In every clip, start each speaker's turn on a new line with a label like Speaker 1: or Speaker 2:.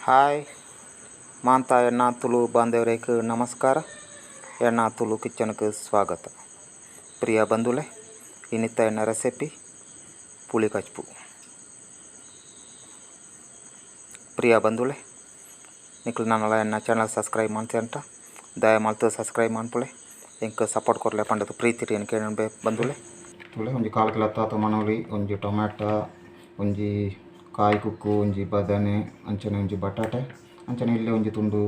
Speaker 1: Hi ಮಾಂತ ಎನ್ನ ತುಳು ಬಾಂಧವರಿಗೆ ನಮಸ್ಕಾರ. ಎನ್ನ ತುಳು ಕಿಚನ್ಗೆ ಸ್ವಾಗತ. ಪ್ರಿಯ ಬಂಧುಲೆ, ಇನ್ನಿತ್ತ ಎನ್ನ ರೆಸಿಪಿ ಪುಳಿ ಕಚ್ಪು. ಪ್ರಿಯ ಬಂಧುಲೆ, ನಿಕ್ಲು ನನ್ನಲ ಎನ್ನ ಚಾನಲ್ ಸಬ್ಸ್ಕ್ರೈಬ್ ಮಾಡ್ತೀರಂಟ ದಯ ಮಲ್ತು ಸಬ್ಸ್ಕ್ರೈಬ್ ಮಾಡ್ಪುಲೆ, ಎಂಕ್ ಸಪೋರ್ಟ್ ಕೊರ್ಲೆ ಪಂಡದು ಪ್ರೀತಿ ಕೇಳಿ ಬಂಧುಲೆ. ತುಳೆ ಒಂಜಿ ಕಾಲು ಕಿಲೋ ತಾತ ಮನೋಲಿ, ಒಂಜಿ ಟೊಮ್ಯಾಟೊ, ಒಂಜಿ ಕಾಯಿ ಕುಕ್ಕು, ಒಂಜಿ ಬದನೆ, ಅಂಚನೆ ಒಂಜಿ ಬಟಾಟೆ, ಅಂಚನೆ ಇಲ್ಲೇ ಒಂಜಿ ತುಂಡು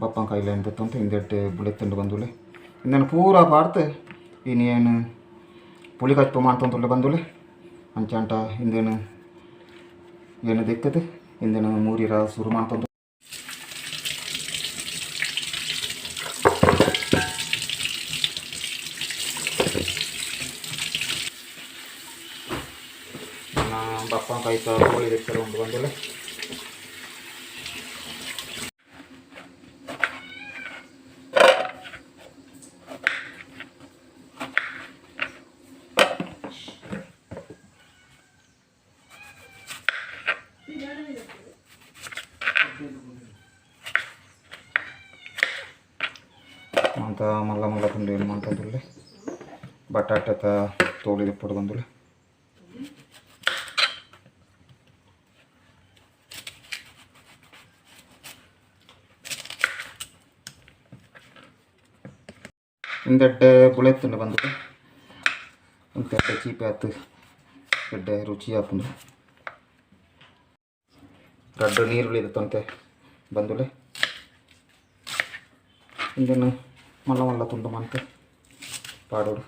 Speaker 1: ಬಪ್ಪಂಕಾಯಿ ಅಂತ ತಂತು ಹಿಂದೆಡ್ಡೆ ಬುಲೆತ್ತುಂಡು ಬಂದುಲೆ. ಇಂದನ್ನು ಪೂರ ಪಾಡ್ತು ಇನ್ನೇನು ಪುಳಿ ಕಚ್ಪು ಮಾಡ್ತಂತುಳ್ಳೆ ಬಂದುಲೆ. ಅಂಚಾಂಟ ಹಿಂದೇನು ಏನು ದಿಕ್ಕದು ಹಿಂದೇನು ಮೂರಿರ ಶುರು ಮಾಡ್ತಂತು. ಬಪ್ಪಂಕಾಯಿ ಕೋಳಿ ದಿಕ್ಕಲು ಉಂಟು ಬಂದುಲೆ. ಮಾಂತ ಮಲ್ಲ ಮಲ್ಲ ತುಂಡು ಏನು ಮಾಡ್ತಂದುಲ್ಲೆ ಬಟಾಟೆ ತೋಳಿ ದಿಪ್ಪಡು ಬಂದುಲೆ. ಇಂದೆಡ್ಡೆ ಬುಳೆತ್ತುಂಡು ಬಂದುಲೆ. ಇಂತೆಡ್ಡೆ ಚೀಪೆ ಆತು ಎಡ್ಡೆ ರುಚಿ ಆಪುಂಡು. ರಡ್ಡು ನೀರುಳ್ಳಿ ತಂತೆ ಬಂದುಲೆ. ಇಂದನ್ನು ಮಲ್ಲ ಮಲ್ಲ ತುಂಡು ಮಂತೆ ಪಾಡೋಡು.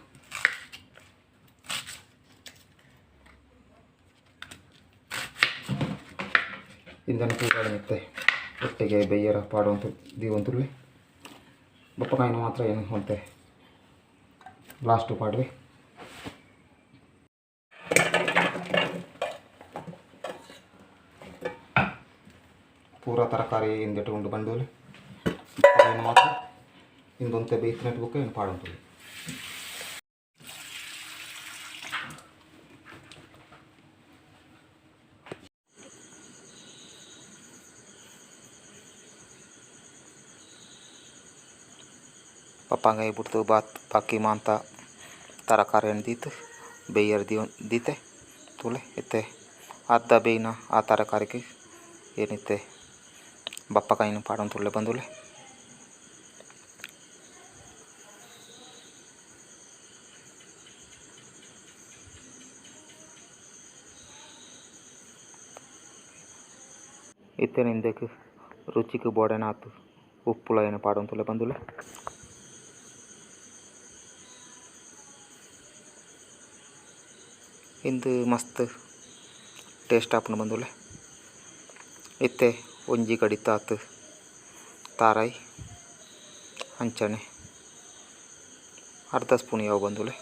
Speaker 1: ಇಂದನ್ನು ಪೂರ ಮಿತ್ತೆ ಒಟ್ಟಿಗೆ ಬೆಯ್ಯರ ಪಾಡುವಂತ ದೀವಂತುಳ್ಳೆ. ಬಪ್ಪಕಾಯಿನ ಮಾತ್ರ ಏನು ಅಂತೆ ಲಾಸ್ಟು ಪಾಡುವೆ. ಪೂರ ತರಕಾರಿ ಇಂದೆಟ್ಟು ಉಂಡು ಬಂಡೋಲೆ. ಬಪ್ಪಕಾಯಿನ ಮಾತ್ರ ಇಂದೊಂತೆ ಬೇಯ್ತಿನಟ್ಟು ಬುಕ್ಕ ಏನು ಪಾಡುಂಟು. ಪಪ್ಪಂಗಾಯಿ ಬಿಡ್ತು ಬಾತ್ ಬಾಕಿ ಮಾಂತ ತರಕಾರಿ ದೀತು ಬೇಯರ್ ದೀತೆ ತೂಲೆ. ಇತ್ತೆ ಅರ್ಧ ಬೇಯ್ನ ಆ ತರಕಾರಿಗೆ ಏನಿತ್ತೆ ಬಪ್ಪಕಾಯಿನ ಪಾಡೊಂದು ಬಂದುಲೆ. ಇತ್ತೆ ಇಂದಕ್ಕೆ ರುಚಿಗೆ ಬೋಡೆನಾತು ಉಪ್ಪುಲ ಏನು ಪಾಡೊಂತುಲೆ ಬಂದುಲೆ. ಇಂದು ಮಸ್ತ್ ಟೇಸ್ಟ್ ಆಪುಂಡು ಬಂದುಲೆ. ಇತ್ತೆ ಒಂಜಿ ಗಡಿತಾತ್ ತಾರಾಯಿ ಅಂಚನೆ ಅರ್ಧ ಸ್ಪೂನ್ ಯಾವ ಬಂದುಲೆ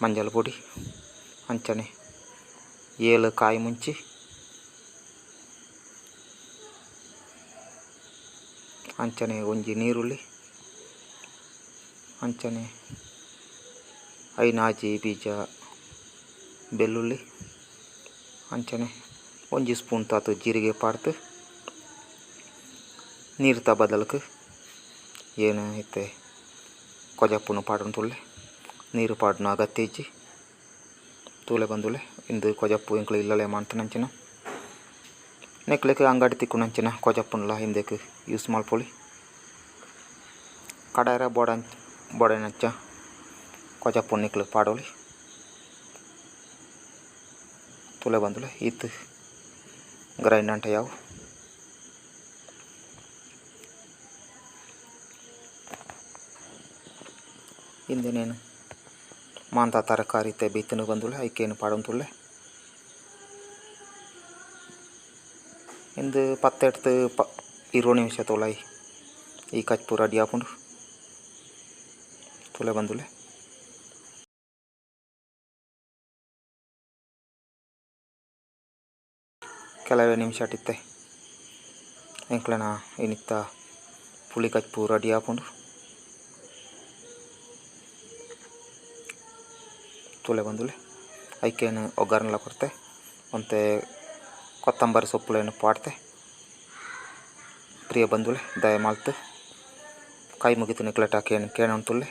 Speaker 1: ಮಂಜಲ್ ಪೊಡಿ, ಅಂಚನೆ 7 ಕಾಯಿ ಮುಂಚಿ, ಅಂಚನೆ ಒಂಜಿ ನೀರುಳ್ಳಿ, ಅಂಚನೆ ಐನಾಜಿ ಬೀಜ ಬೆಳ್ಳುಳ್ಳಿ, ಅಂಚನೆ ಒಂಜಿ ಸ್ಪೂನ್ ತಾತು ಜೀರಿಗೆ ಪಾಡ್ತು ನೀರು ತ ಬದಲಕ್ಕೆ ಏನು ಇತ್ತೆ ಕೊಜಪ್ಪುನು ಪಾಡೊಂದುಲ್ಲೆ. ನೀರು ಪಾಡುನ ಅಗತ್ಯ ಇಜ್ಜಿ. ತೂಲೆ ಬಂದುಲೆ ಇಂದು ಕೊಜಪ್ಪು ಎಂಕ್ಲು ಇಲ್ಲಲೆ ಮಾಡ್ತಾನಂಚಿನ ನೆಕ್ಲೆಕ್ ಅಂಗಡಿ ತಿಕ್ಕುನಂಚಿನ ಕೊಜಪ್ಪುನ್ಲ ಹಿಂದಕ್ಕೆ ಯೂಸ್ ಮಲ್ಪೊಲಿ. ಕಡಾರ ಬೋಡನಂಚ ಕೊಜಪ್ಪು ನಿಕ್ಲು ಪಾಡೋಲಿ. ತೂಲೆ ಬಂದುಲೆ ಈತ್ ಗ್ರೈಂಡ್ ಅಂಟ ಯಾವು. ಇಂದನೇನು ಮಾಂತ ತರಕಾರಿ ಇತ್ತೆ ಬೇಯ್ತನು ಬಂದುಲೆ ಐಕೇನು ಪಾಡೊಂದುಲ್ಲೆ. ಇಂದು 10 20 ನಿಮಿಷ ತೋಲಾಯಿ ಈ ಕಚ್ಪು ರೆಡಿ ಆಪುಂಡು. ತೂಲೆ ಬಂದುಲೆ. ಕೆಲವೇ ನಿಮಿಷ ಟಿತ್ತೆ ಎಂಕ್ಲೆನ ಇನಿತ್ತ ಪುಳಿ ಕಚ್ಪು ರೆಡಿ ಆಪುಂಡು. ತೂಲೆ ಬಂಧುಲೆ ಐಕೇನು ಒಗ್ಗರಣೆಲ ಕೊರ್ತೆ ಒಂತೆ ಕೊತ್ತಂಬರಿ ಸೊಪ್ಪುಲೆನ್ ಪಾಡ್ತೆ. ಪ್ರಿಯ ಬಂಧುಲೆ ದಯಮಾಲ್ತ್ ಕೈ ಮುಗಿತು ನಿಕ್ಲೆಟ ಕೇನ್ ಕೇನೊಂತುಲ್ಲೆ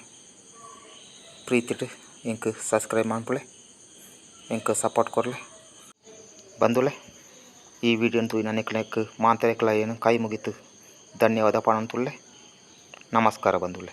Speaker 1: ಪ್ರೀತಿಟ್ ಎಂಕ್ ಸಬ್ಸ್ಕ್ರೈಬ್ ಮನ್ಪುಲೆ ಎಂಕ್ ಸಪೋರ್ಟ್ ಕೊರ್ಲೆ. ಬಂಧುಲೆ ಈ ವಿಡಿಯೋನ್ ತೂಯಿನ ನಿಕ್ಲೆಗ್ ಮಾಂತೆರೆಗ್ಲ ಏನ್ ಕೈ ಮುಗಿತು ಧನ್ಯವಾದ ಪನೊಂತುಲ್ಲೆ. ನಮಸ್ಕಾರ ಬಂಧುಲೆ.